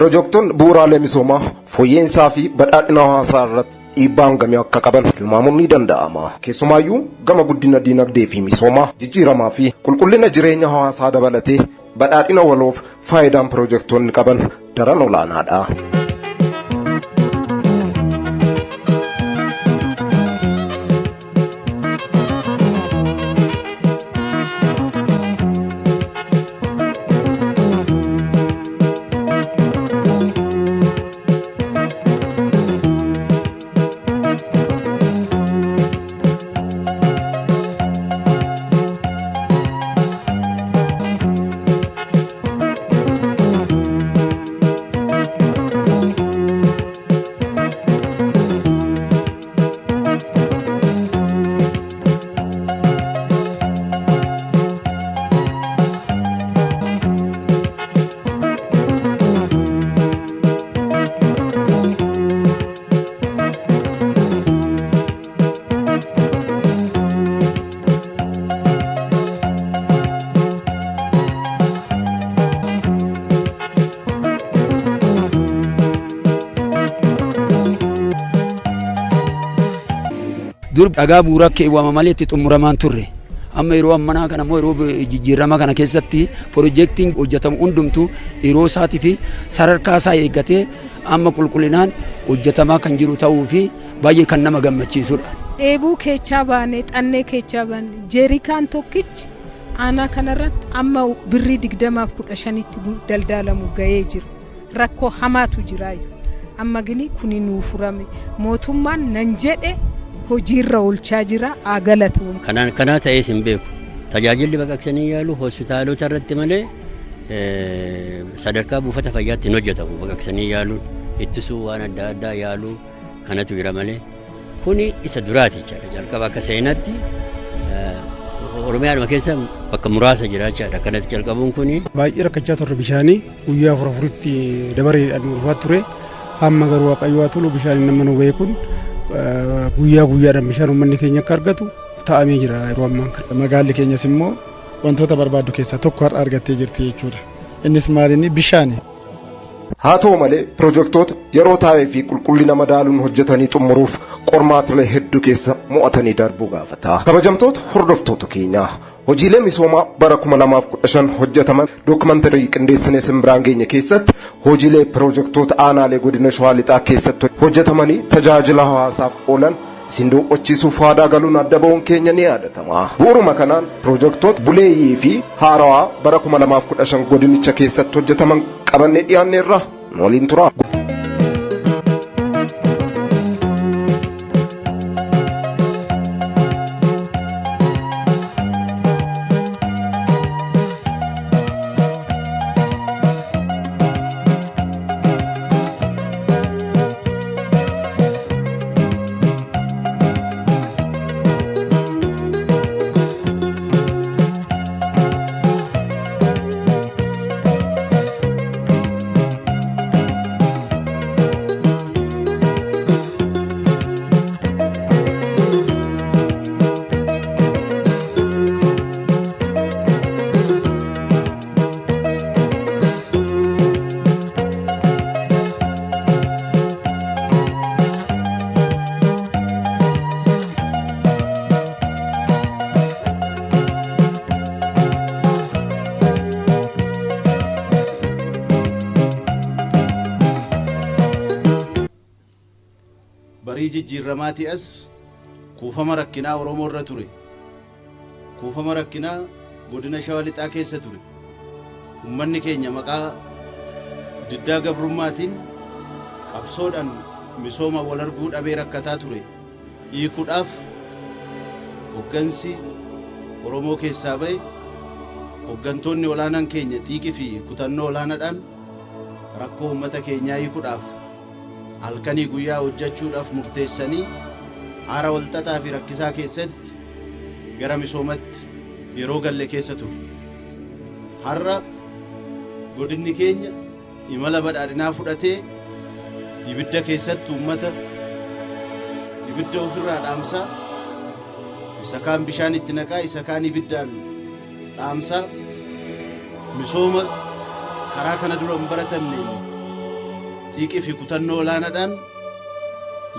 Pirojektoonni bu'uuraalee misoomaa fooyya'insaa fi badhaadhina hawaasaa irratti dhiibbaa hangamii akka qaban tilmaamuun ni danda'ama. Keessumaayyuu gama guddina diinagdee fi misoomaa, jijjiiramaa fi qulqullina jireenya hawaasaa dabalatee badhaadhina waloof faayidaan pirojektoonni qaban daran olaanaadha. Dur dhagaa bu'uuraa keewwama malee itti xumuramaan turre. Amma yeroo ammanaa kana immoo yeroo jijjiirama kana keessatti pirojektiin hojjetamu hundumtuu yeroo isaatii fi sadarkaa isaa eeggatee amma qulqullinaan hojjetamaa kan jiru ta'uu fi baay'ee kan nama gammachiisudha. Dheebuu keechaa baane, xannee keechaa baane, jeerikaan tokkichi aanaa kanarratti amma birrii 20f 15tti daldaalamu ga'ee jira. Rakkoo hamaatu jiraayu. Amma gini kuni nuu furame. Mootummaan nan jedhe hojiirra oolchaa jira haa galatoom. Kanaan kanaa ta'ees hin beeku. Tajaajilli baqaqsanii yaaluu hospitaalota irratti malee sadarkaa buufata fayyaatti hin hojjetamu. Baqaqsanii yaaluun ittisuu waan adda addaa yaaluu kanatu jira malee kuni isa duraati jechaadha. Jalqaba akka seenaatti Oromiyaadhuma keessa bakka muraasa jira jechaadha. Kanatti jalqabuun kuni. Baay'ee rakkachaa turre, bishaanii guyyaa afur afuritti dabareedhaan nu dhufaa ture. Hamma garuu Waaqayyo haa tolu, bishaan nama nu ga'e kun guyyaa guyyaadhaan bishaan uummanni keenya akka argatu ta'amee jira yeroo ammaa kana. Magaalli keenyas immoo wantoota barbaaddu keessaa tokko har'a argattee jirti jechuudha. Innis maalinni? Bishaani. Haa ta'u malee, pirojektoota yeroo taa'ee fi qulqullina madaaluun hojjetanii xumuruuf qormaatilee hedduu keessa mo'atanii darbuu gaafata. Kabajamtoota hordoftoota keenyaa, hojiilee misoomaa bara 2015 hojjetaman dookumantarii qindeessinee simbiraan geenye keessatti hojiilee pirojektoota aanaalee godina Shawaa Lixaa keessatti hojjetamanii tajaajila hawaasaaf oolan isin daawwachiisuuf waadaa galuun adda ba'uun keenya ni yaadatama. Bu'uuruma kanaan pirojektoota buleeyyii fi haarawaa bara 2015 godinicha keessatti hojjetaman qabannee dhiyaanneerra, nu waliin tura. Barii jijjiirramaatii as kuufama rakkinaa Oromoo irra ture, kuufama rakkinaa godina Shawa Lixaa keessa ture, ummanni keenya maqaa diddaa gabrummaatiin qabsoodhaan misooma wal arguu dhabee rakkataa ture hiikuudhaaf hoggansi Oromoo keessaa ba'e, hoggantoonni olaanaan keenya xiiqii fi kutannoo olaanaadhaan rakkoo uummata keenyaa hiikuudhaaf halkanii guyyaa hojjechuudhaaf murteessanii haara walxaxaa fi rakkisaa keessatti gara misoomatti yeroo galle keessa ture. Har'a godinni keenya imala badhaadhinaa fudhatee ibidda keessatti uummata ibidda ofirraa dhaamsaa, isa kaan bishaan itti naqaa, isa kaan ibiddaan dhaamsaa, misooma karaa kana dura hin baratamneen Xiiqii fi kutannoo olaanaadhaan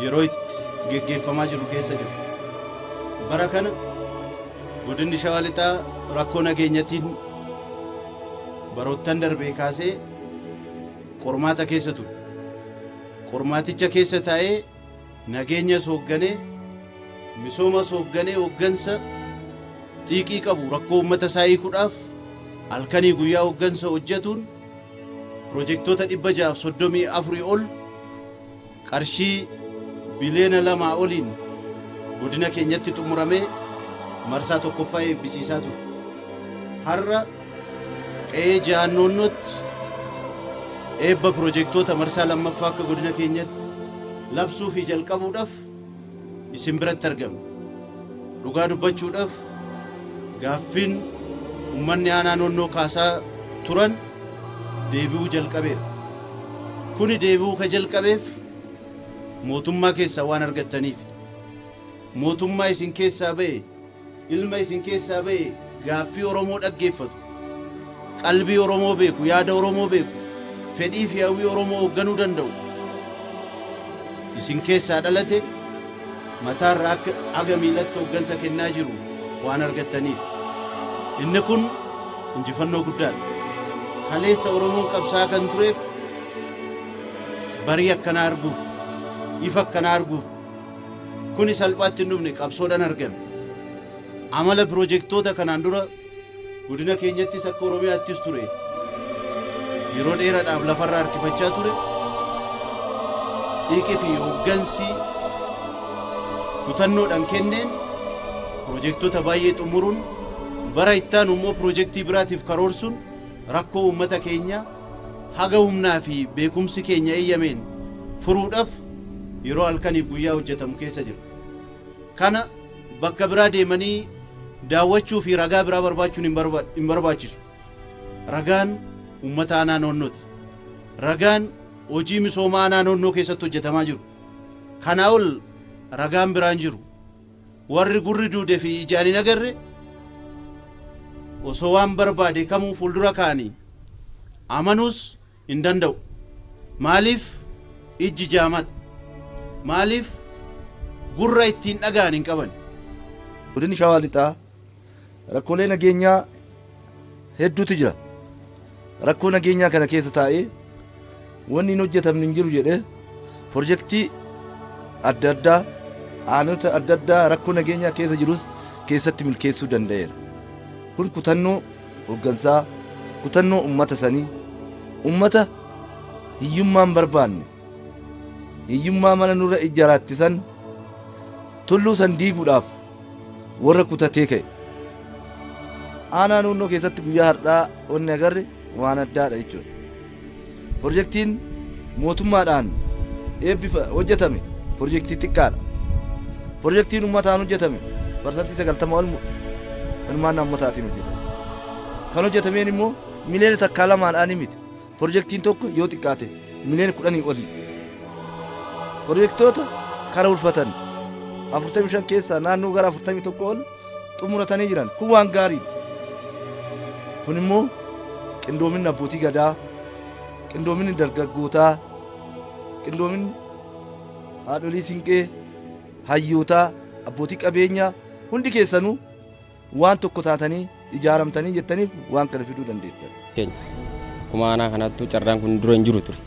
yeroo itti geggeeffamaa jiru keessa jira. Bara kana godinni Shawaa Lixaa rakkoo nageenyatiin baroottan darbee kaasee qormaata keessa ture. Qormaaticha keessa taa'ee nageenyas hoogganee, misoomas hoogganee, hooggansa xiiqii qabu rakkoo uummata isaa hiikuudhaaf halkanii guyyaa hooggansa hojjetuun pirojektoota 634 ol qarshii biliyoona 2 oliin godina keenyatti xumuramee marsaa tokkoffaa eebbisiisaa ture. Har'a qe'ee Jaannoonnootti eebba pirojektoota marsaa lammaffaa akka godina keenyatti labsuu fi jalqabuudhaaf isin biratti argame. Dhugaa dubbachuudhaaf, gaaffiin uummanni aanaa Noonnoo kaasaa turan deebi'uu jalqabeera. Kuni deebi'uu ka jalqabeef mootummaa keessaa waan argattaniif. Mootummaa isin keessaa ba'e, ilma isin keessaa ba'e, gaaffii Oromoo dhaggeeffatu, qalbii Oromoo beeku, yaada Oromoo beeku, fedhii fi hawwii Oromoo hoogganuu danda'u isin keessaa dhalate mataarraa akka haga miilatti hooggansa kennaa jiru waan argattaniif. Inni kun injifannoo guddaadha. Kaleessa Oromoon qabsaa kan tureef barii akkanaa arguuf, ifa akkanaa arguuf. Kuni salphaatti hin dhufne, qabsoodhaan argame. Amala pirojektoota kanaan dura godina keenyattis akka Oromiyaattis ture yeroo dheeraadhaaf lafarraa harkifachaa ture, xiiqii fi hooggansi kutannoodhaan kenneen pirojektoota baay'ee xumuruun, bara ittaanu immoo pirojektii biraatiif karoorsuun, rakkoo uummata keenya haga humnaa fi beekumsi keenya eeyyameen furuudhaaf yeroo halkaniif guyyaa hojjetamu keessa jira. Kana bakka biraa deemanii daawwachuu fi ragaa biraa barbaachuun hin barbaachisu. Ragaan uummata aanaa Noonnooti. Ragaan hojii misoomaa aanaa Noonnoo keessatti hojjetamaa jiru. Kanaa ol ragaan biraan jiru. Warri gurri duude fi ijaan hin agarre osoo waan barbaade kamuu fuuldura kaa'anii amanuus hin danda'u. Maaliif? Ijji jaamadha. Maaliif? Gurra ittiin dhaga'an hin qaban. Godinni Shawaa Lixaa rakkoolee nageenyaa hedduutu jira. Rakkoo nageenyaa kana keessa taa'ee wanni hin hojjetamne hin jiru jedhee pirojektii adda addaa aanota adda addaa rakkoo nageenyaa keessa jirus keessatti milkeessuu danda'eera. Kun kutannoo hooggansaa, kutannoo uummata sanii, uummata hiyyummaan barbaanne, hiyyummaa mana nurra ijjaraattisan tulluu san diiguudhaaf warra kutatee ka'e. Aanaa Noonnoo keessatti guyyaa har'aa wanni agarre waan addaadha jechuudha. Pirojektiin mootummaadhaan eebbifa hojjetame pirojektii xiqqaadha. Pirojektiin uummataan hojjetame 90% ol hirmaannaa uummataatiin hojjetame. Kan hojjetameen immoo miliyoona 1 lamaadhaan miti. Pirojektiin tokko yoo xiqqaate miliyoona 10 oli. Pirojektoota karoorfatan 45 keessaa naannoo gara 41 ol xumuratanii jiran. Kun waan gaariidha. Kun immoo qindoominni abbootii gadaa, qindoominni dargaggootaa, qindoominni haadholii siinqee, hayyootaa, abbootii qabeenyaa hundi keessanuu waan tokko taatanii ijaaramtanii jettaniif waan kana fiduu dandeettan. Keenya akkuma aanaa kanaattuu carraan kun dura hin jiru ture.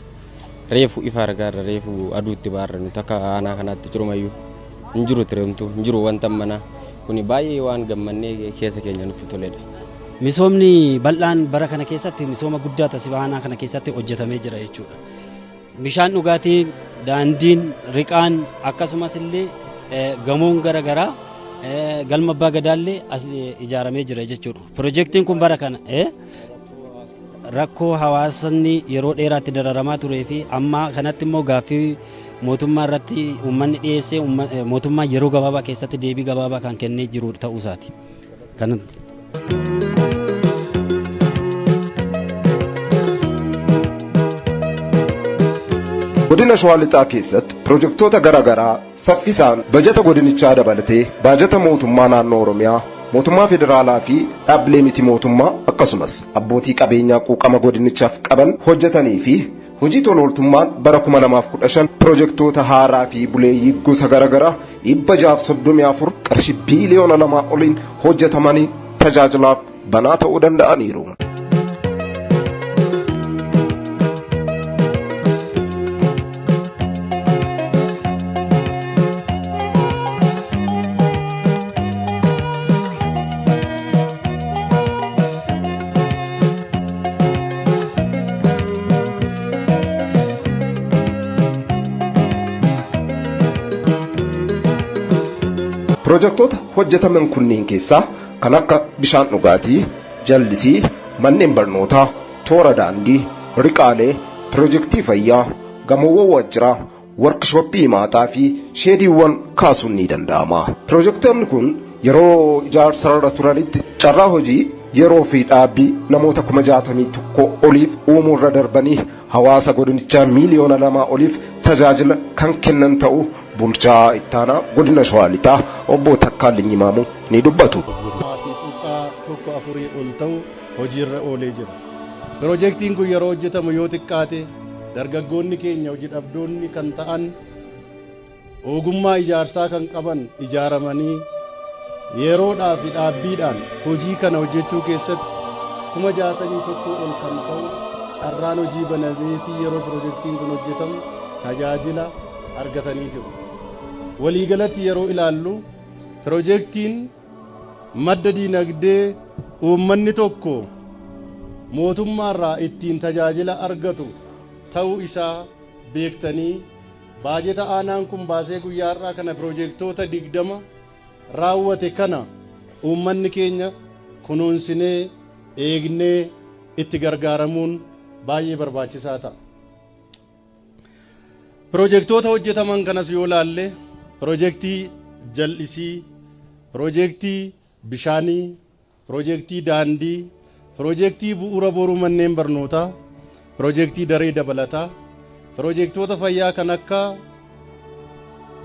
Reefu ifa argaarra, reefu aduutti baarra. Nuti akka aanaa kanaatti curumayyuu hin jiru ture, homtuu hin jiru. Wanta manaa kuni baay'ee waan gammannee keessa keenya nutti toledha. Misoomni bal'aan bara kana keessatti misooma guddaa tasiba aanaa kana keessatti hojjetamee jira jechuudha. Bishaan dhugaatiin, daandiin, riqaan, akkasumas illee gamoon gara garaa, galma abbaa gadaallee as ijaaramee jira jechuudha. Pirojektiin kun bara kana rakkoo hawaasni yeroo dheeraatti dararamaa turee fi amma kanatti immoo gaaffii mootummaa irratti uummanni dhiyeessee mootummaan yeroo gabaabaa keessatti deebii gabaabaa kan kennee jiru ta'uu isaati. Kanatti. Godina Shawaa Lixaa keessatti pirojektoota garaa garaa saffisaan bajata godinichaa dabalatee baajata mootummaa naannoo Oromiyaa, mootummaa federaalaa fi dhaabbilee miti mootummaa, akkasumas abbootii qabeenyaa quuqama godinichaaf qaban hojjetanii fi Hojii tola ooltummaan bara 2015 pirojektoota haaraa fi buleeyyii gosa garaagaraa 634 qarshii biiliyoona 2 oliin hojjetamanii tajaajilaaf banaa ta'uu danda'aniiru. Pirojektoota hojjetaman kunneen keessaa kan akka bishaan dhugaatii, jallisii, manneen barnootaa, toora daandii, riqaalee, pirojektii fayyaa, gamoowwan waajjiraa, warkishooppii maaxaa fi sheediiwwan kaasuun ni danda'ama. Pirojektoonni kun yeroo ijaarsarra turanitti carraa hojii yeroo fi dhaabbii namoota 61,000 oliif uumuurra darbanii hawaasa godinichaa miiliyoona 2 oliif tajaajila kan kennan ta'uu bulchaa ittaanaa godina Shawaa Lixaa obbo Takkaallinyi Maamuu ni dubbatu. fi tuqaa tokko afurii ol ta'u hojiirra oolee jira. Pirojektiin kun yeroo hojjetamu yoo xiqqaate dargaggoonni keenya hojii dhabdoonni kan ta'an ogummaa ijaarsaa kan qaban ijaaramanii yeroodhaa fi dhaabbiidhaan hojii kana hojjechuu keessatti 61,000 ol kan ta'u carraan hojii banamee fi yeroo pirojektiin kun hojjetamu tajaajila argatanii jiru. Waliigalatti yeroo ilaallu pirojektiin madda diinagdee uummanni tokko mootummaarraa ittiin tajaajila argatu ta'uu isaa beektanii baajeta aanaan kun baasee guyyaa har'aa kana pirojektoota 20 raawwate kana uummanni keenya kunuunsinee eegnee itti gargaaramuun baay'ee barbaachisaa ta'a. Pirojektoota hojjetaman kanas yoo laalle pirojektii jal'isii, pirojektii bishaanii, pirojektii daandii, pirojektii bu'uura boruu manneen barnootaa, pirojektii daree dabalataa, pirojektoota fayyaa kan akka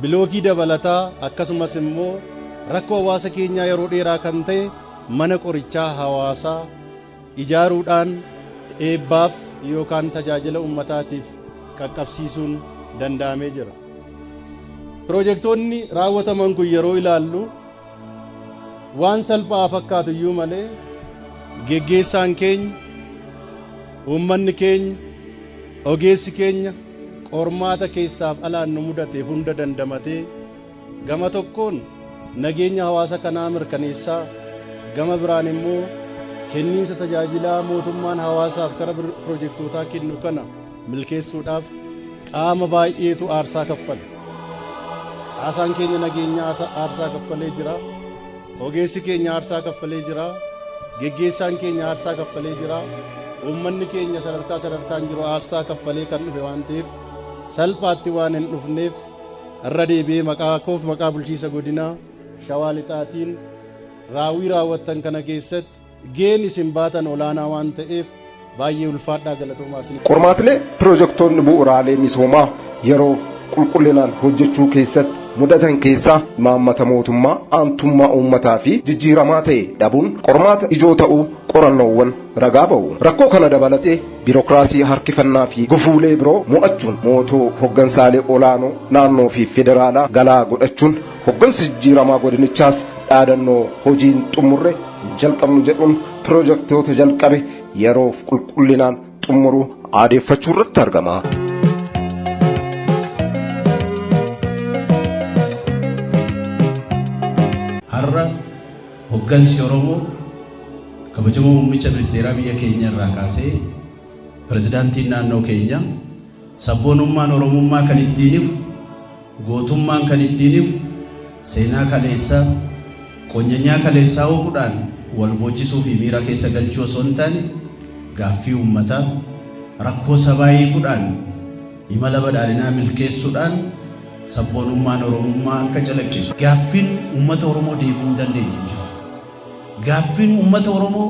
bilookii dabalataa akkasumas immoo rakkoo hawaasa keenyaa yeroo dheeraa kan ta'e mana qorichaa hawaasaa ijaaruudhaan eebbaaf yookaan tajaajila uummataatiif qaqqabsiisuun danda'amee jira. Pirojektoonni raawwataman kun yeroo ilaallu waan salphaa fakkaatu iyyuu malee geggeessaan keenya, uummanni keenya, ogeessi keenya qormaata keessaaf alaan nu mudate hunda dandamatee gama tokkoon nageenya hawaasa kanaa mirkaneessaa gama biraan immoo kenniinsa tajaajilaa mootummaan hawaasaaf kara pirojektootaa kennu kana milkeessuudhaaf qaama baay'eetu aarsaa kaffale. Caasaan keenya nageenyaa aarsaa kaffalee jira. Ogeessi keenya aarsaa kaffalee jira. Geggeessaan keenya aarsaa kaffalee jira. Uummanni keenya sadarkaa sadarkaan jiru aarsaa kaffalee kan dhufe waan ta'eef salphaatti waan hin dhufneef irra deebi'ee maqaa koof maqaa bulchiinsa godinaa Shawaa Lixaatiin raawwii raawwattan kana keessatti gaheen isin baatan olaanaa waan ta'eef baay'ee ulfaadhaa galatoomaa isin. Qormaatilee pirojektoonni bu'uuraalee misoomaa yeroof qulqullinaan hojjechuu keessatti mudatan keessaa imaammata mootummaa aantummaa uummataa fi jijjiiramaa ta'e dhabuun qormaata ijoo ta'uu qorannoowwan ragaa ba'u. Rakkoo kana dabalatee biirokiraasii harkifannaa fi gufuulee biroo mo'achuun mootoo hoggansaalee olaanoo naannoo fi federaalaa galaa godhachuun hoggansi jijjiiramaa godinichaas dhaadannoo hojiin xumurre hin jalqabnu jedhuun pirojektoota jalqabe yeroof qulqullinaan xumuruu aadeeffachuu irratti argama. Har'a hoggansi Oromoo kabajamoo muummicha ministeeraa biyya keenya irraa kaasee pirezidaantiin naannoo keenya sabboonummaan Oromummaa kan ittiin ifu, gootummaan kan ittiin ifu, seenaa kaleessaa, qonyanyaa kaleessaa hooquudhaan wal boochisuu fi miira keessa galchuu osoo hin taane gaaffii uummataa, rakkoo sabaa hiikuudhaan imala badhaadhinaa milkeessuudhaan sabboonummaan Oromummaa akka calaqqisu. Gaaffiin uummata Oromoo deebi'uu hin dandeenye hin jiru. Gaaffiin uummata Oromoo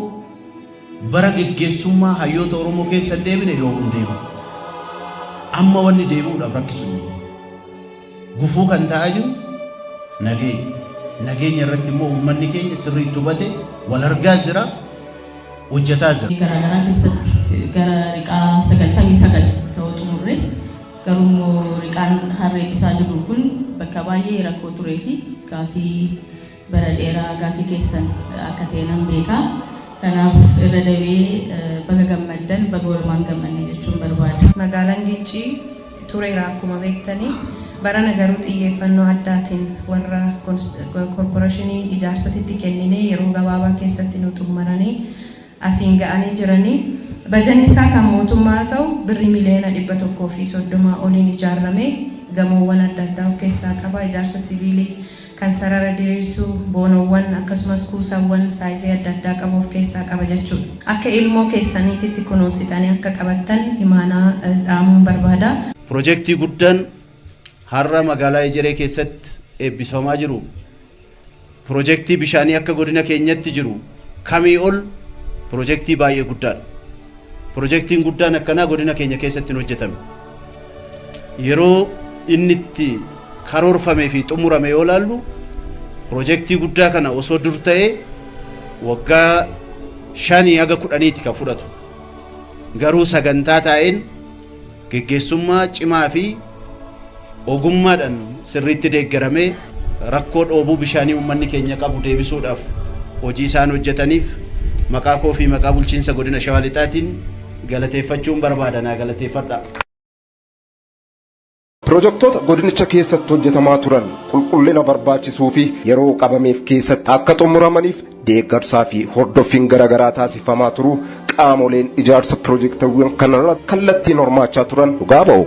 bara geggeessummaa hayyoota Oromoo keessa hin deebine yoomuu hin deebi'u. Amma wanni deebi'uudhaaf rakkisu hin jiru. Gufuu kan ta'aa jiru nageenya. Nageenya irratti immoo uummanni keenya sirriitti hubate wal argaa jira, hojjetaa jira. garaagaraa keessatti gara riqaa 99 ta'utu Garuu riqaan harree isaa jiru kun bakka baay'ee rakkoo turee fi gaafii bara dheeraa gaafii keessan akka ta'e nan beeka. Kanaaf irra deebi'ee baga gammaddan, baga walumaan gammanne jechuun barbaada. Magaalaan Gincii tureera akkuma beektanii, barana garuu xiyyeeffannoo addaatiin warra koorporeeshinii ijaarsatitti kenninee yeroo gabaabaa keessatti nu xumuranii asiin ga'anii jiranii. Bajanni isaa kan mootummaa ta'u birrii 130 miliyoona oliin ijaarame, gamoowwan adda addaa of keessaa qaba. Ijaarsa sibiilii kan sarara diriirsuu, boonoowwan, akkasumas kuusawwan saayizii adda addaa qabu of keessaa qaba jechuudha. Akka ilmoo keessaniititti kunuunsitanii akka qabattan imaanaa dhaamuun barbaada. Pirojektii guddaan har'a magaalaa Ejeree keessatti eebbifamaa jiru, pirojektii bishaanii akka godina keenyatti jiru kamii ol pirojektii baay'ee guddaadha. Pirojektiin guddaan akkanaa godina keenya keessatti hin hojjetame. Yeroo inni itti karoorfamee fi xumurame yoo laallu, pirojektii guddaa kana osoo dur ta'ee waggaa 5 haga 10ti kan fudhatu. Garuu sagantaa taa'een, geggeessummaa cimaa fi ogummaadhaan sirriitti deeggaramee, rakkoo dhoobuu bishaanii uummanni keenya qabu deebisuudhaaf hojii isaan hojjetaniif maqaa koo fi maqaa bulchiinsa godina Shawaa Lixaatiin galateeffachuun barbaada, naa galateeffadha. Pirojektoota godinicha keessatti hojjetamaa turan qulqullina barbaachisuu fi yeroo qabameef keessatti akka xumuramaniif deeggarsaa fi hordoffiin garaagaraa taasifamaa turuu qaamoleen ijaarsa pirojektiiwwan kanarra kallattiin hirmaachaa turan dhugaa ba'u.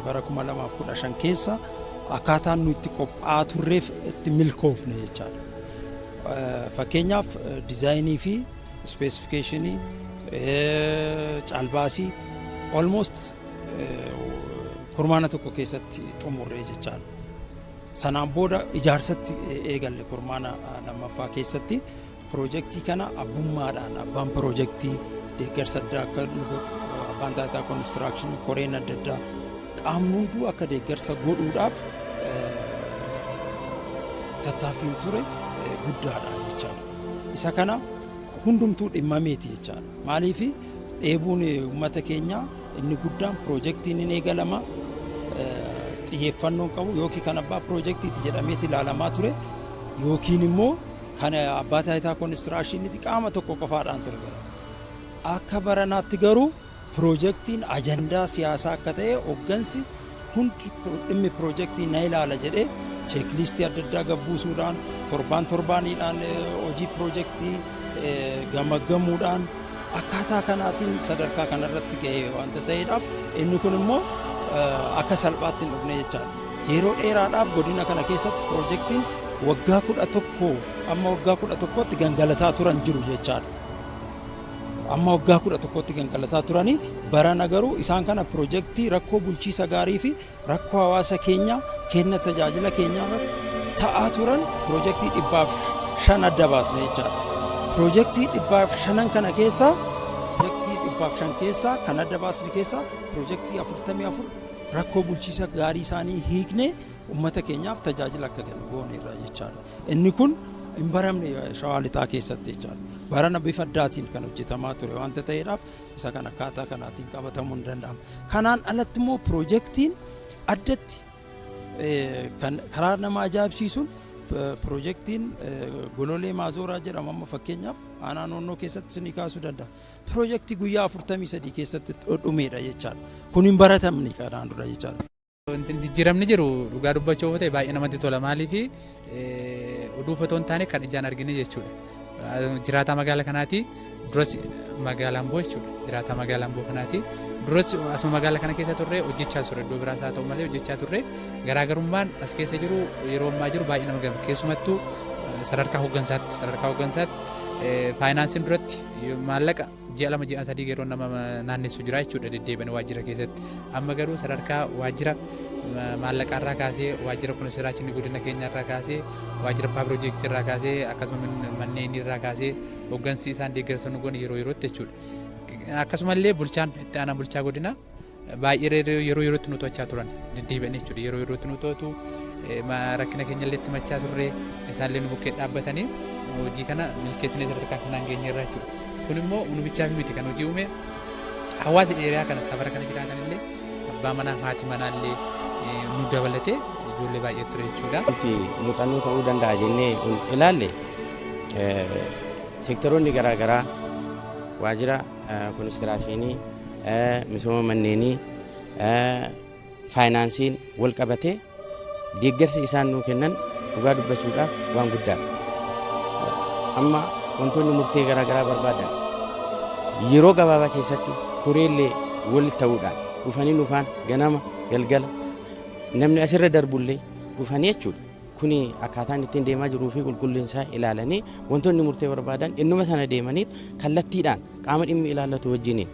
Bara 2015 keessa akkaataan nu itti qophaa'aa turreef itti milkoofne jechaadha. Fakkeenyaaf, dizaayinii fi ispeesifikeeshinii caalbaasii almost kurmaana tokko keessatti xumurree jechaadha. Sanaan booda ijaarsatti eegalle. Kurmaana lammaffaa keessatti piroojeektii kana abbummaadhaan abbaan piroojeektii deeggarsa addaa akka nu godhu, abbaan taayitaa koonistiraakshini, koreen adda addaa, qaamni hunduu akka deeggarsa godhuudhaaf tattaaffiin ture guddaadha jechaadha. Isa kana hundumtuu dhimmameeti jechaadha. Maaliif, dheebuun uummata keenyaa inni guddaan piroojeektiin hin eegalama, xiyyeeffannoon qabu yookiin kan abbaa piroojeektiiti jedhameeti ilaalamaa ture, yookiin immoo kan abbaa taayitaa koonistiraakshiniiti, qaama tokko qofaadhaan ture gara. Akka baranaatti garuu piroojeektiin ajandaa siyaasaa akka ta'e, hooggansi hundi dhimmi piroojeektii na ilaala jedhee cheeklistii adda addaa gabbuusuudhaan, torbaan torbaaniidhaan hojii piroojeektii gamaggamuudhaan, akkaataa kanaatiin sadarkaa kanarratti ga'e wanta ta'eedhaaf, inni kun immoo akka salphaatti hin dhufne jechaadha. Yeroo dheeraadhaaf godina kana keessatti piroojeektiin waggaa 11, amma waggaa 11tti gangalataa turan jiru jechaadha. Amma waggaa 11tti gangalataa turanii, barana garuu isaan kana piroojeektii rakkoo bulchiisa gaarii fi rakkoo hawaasa keenyaa kenna tajaajila keenyaa irratti ta'aa turan piroojeektii 105 adda baasne jechaadha. Piroojeektii 105n kana keessaa, piroojeektii 105 keessaa kan adda baasne keessaa, piroojeektii 44 rakkoo bulchiisa gaarii isaanii hiiknee uummata keenyaaf tajaajila akka kennu gooneerra jechaadha. Inni kun hin baramne Shawaa Lixaa keessatti jechaadha. Barana bifa addaatiin kan hojjetamaa ture wanta ta'eedhaaf, isa kan akkaataa kanaatiin qabatamuu hin danda'amu. Kanaan alatti immoo piroojeektiin addatti kan karaa nama ajaa'ibsiisuun piroojeektiin Gololee Maazooraa jedhamu, amma fakkeenyaaf aanaa Noonnoo keessatti isinii kaasuu danda'a. Piroojeektii guyyaa 43 keessatti dhumeedha jechaadha. Kun hin baratamne kanaan dura jechaadha. Wanti jijjiiramni jiru, dhugaa dubbachuu yoo ta'e, baay'ee namatti tola. Maaliif, oduu otoo hin taane kan ijaan argine jechuudha. Jiraataa magaalaa kanaati, duras magaalaa Amboo jechuudha. Jiraataa magaalaa Amboo kanaati. Duras asuma magaalaa kana keessa turre, hojjechaa turre, iddoo biraas haa ta'u malee hojjechaa turre. Garaagarummaan as keessa jiru, yeroo ammaa jiru, baay'ee nama gammachiisa. Keessumattuu sadarkaa hooggansaatti faayinaansiin duratti maallaqa ji'a 2, ji'a 3 yeroo nama naannessu jira jechuudha deddeebi'anii waajjira keessatti. Amma garuu sadarkaa waajjira maallaqaarraa kaasee, waajjira konistiraakshinii godina keenyaarraa kaasee, waajjira abbaa piroojeektiirraa kaasee, akkasuma manneen irraa kaasee, hooggansi isaan deeggarsa nu godhan yeroo yerootti jechuudha. Akkasumallee bulchaan, itti aanaa bulchaa godinaa baay'ee yeroo yerootti nu to'achaa turan deddeebi'anii jechuudha. Yeroo yerootti nu to'atu, rakkina keenya illee itti machaa turre, isaallee nu bukkee dhaabbatanii hojii kana milkeessinee sadarkaa kanaan geenyeerra jechuudha. Kun immoo nu bichaaf miti kan hojii uume, hawaasa area kana safara kana jiraatan illee, abbaa manaa haati manaa illee nu dabalatee ijoollee baay'ee ture jechuudha. Wanti muuxannoo ta'uu danda'a jennee ilaalle, seektaroonni garaagaraa waajjira konistiraashinii, misooma manneenii, faayinaansiin wal qabatee deeggarsi isaan nuu kennan dhugaa dubbachuudhaaf waan guddaadha. Amma wantoonni murtee garaagaraa barbaadan yeroo gabaabaa keessatti koreellee wal ta'uudhaan dhufanii nufaan ganama galgala namni asirra darbullee dhufanii jechuudha. Kuni akkaataan ittiin deemaa jiruu fi qulqullinsaa ilaalanii wantoonni murtee barbaadan innuma sana deemanii kallattiidhaan qaama dhimmi ilaallatu wajjiniin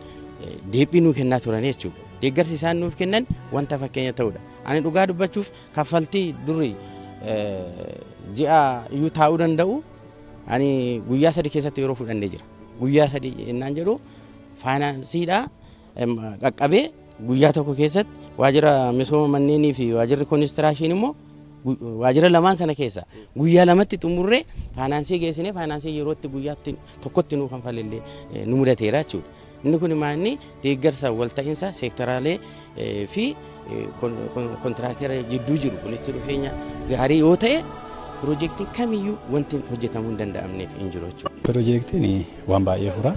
deebii nuu kennaa turan jechuudha. Deeggarsi isaan nuuf kennan wanta fakkeenya ta'udha. Ani dhugaa dubbachuuf kaffaltii durii ji'a iyyuu taa'uu danda'u ani guyyaa 3 keessatti yeroo fudhannee jira. Guyyaa 3 jennaan jedhu faayinaansiidhaa qaqqabee guyyaa 1 keessatti waajjira misooma manneenii fi waajjirri koonistiraashinii immoo waajjira lamaan sana keessa guyyaa 2tti xumurree faayinaansii geessinee faayinaansii yerootti guyyaatti tokkotti nuu kanfalillee nu mudateera jechuudha. Inni kun maanni deeggarsa walta'iinsa seektaraalee fi kontiraaktera jidduu jiru walitti dhufeenya gaarii yoo ta'e piroojeektiin kamiyyuu wanti hojjetamuu hin danda'amneef hin jiru jechuudha. Piroojeektiin waan baay'ee fura.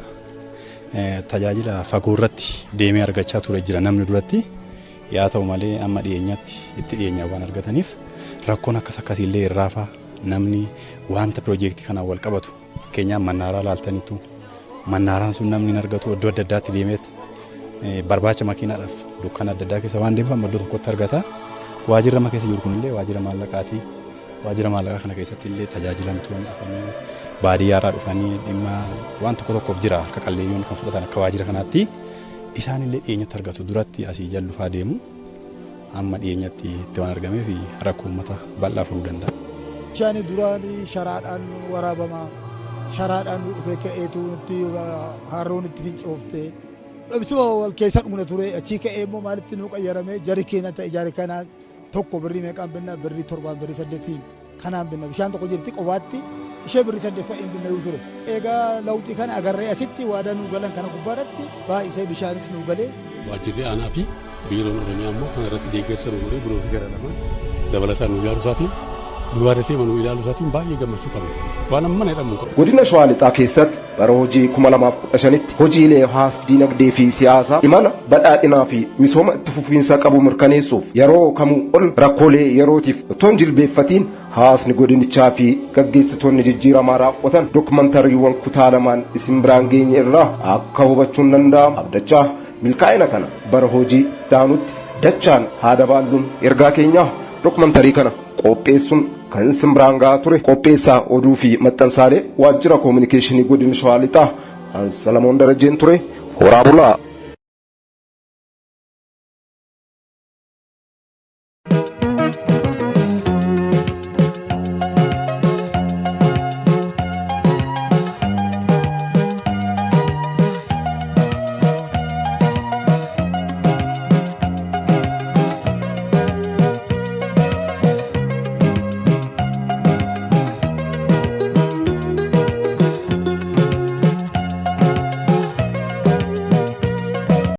Tajaajila fagoo irratti deemee argachaa ture jira namni duratti. Yaa ta'u malee amma dhiyeenyatti itti dhiyeenya waan argataniif rakkoon akkas akkasiillee irraafaa namni wanta piroojeektii kanaan wal qabatu fakkeenyaaf mannaaraa laaltaniitu mannaaraan sun namni hin argatu iddoo adda addaatti deemeet barbaacha makiinaadhaaf dukkana adda addaa keessa waan deemuuf amma iddoo tokkotti argata. Waajjirri amma keessa jiru kunillee waajjira maallaqaati. Waajjira maallaqaa kana keessatti illee tajaajilamtoonni dhufanii baadiyyaarraa dhufanii dhimma waan tokko tokkoof jira harka qalleeyyoon kan fudhatan akka waajjira kanaatti isaanillee dhiyeenyatti argatu duratti asii jallufaa deemu amma dhiyeenyatti itti waan argameef rakkoo uummata bal'aa furuu danda'a. Bishaan duraan sharaadhaan waraabama. Sharaadhaan nu dhufee ka'eetu nutti harroon itti fincoofte. Ibsuma wal keessa dhumna ture achii ka'ee immoo maalitti nu qayyarame jarikeena ta'e jarikanaa tokko birrii meeqaan binna birrii 7 birrii 8 kanaan binna bishaan tokko jirti qobaatti ishee birrii 8 fa'iin binna yoo ture. Egaa lawxii kana agarree asitti waadaa nu galan kana gubbaarratti baay'isee bishaanis nu galee. Waajjirri aanaa fi biiroon Oromiyaa immoo kana irratti deeggarsa nu godhee biroo fi gara lamaan dabalataan nu ijaaruu isaatiin nu yaadatee manuu ilaaluu isaatiin baay'ee gammachuu qabna. Waan amma jedhamu qabu. Godina Shawaa Lixaa keessatti bara hojii 2015tti hojiilee hawaas diinagdee fi siyaasaa imala badhaadhinaa fi misooma itti fufiinsa qabu mirkaneessuuf yeroo kamuu ol rakkoolee yerootiif otoo hin jilbeeffatiin hawaasni godinichaa fi gaggeessitoonni jijjiiramaa raawwatan dookumantariiwwan kutaa lamaan isin biraan geenye irraa akka hubachuun danda'amu abdachaa milkaa'ina kana bara hojii taanutti dachaan haa dabaalluun ergaa keenyaa dookumantarii kana qopheessuun kan isin biraan gahaa ture qopheessaa oduu fi maxxansaalee waajjira koominikeeshinii godina Shawaa Lixaa Salamoon Darajjeen ture horaa bulaa.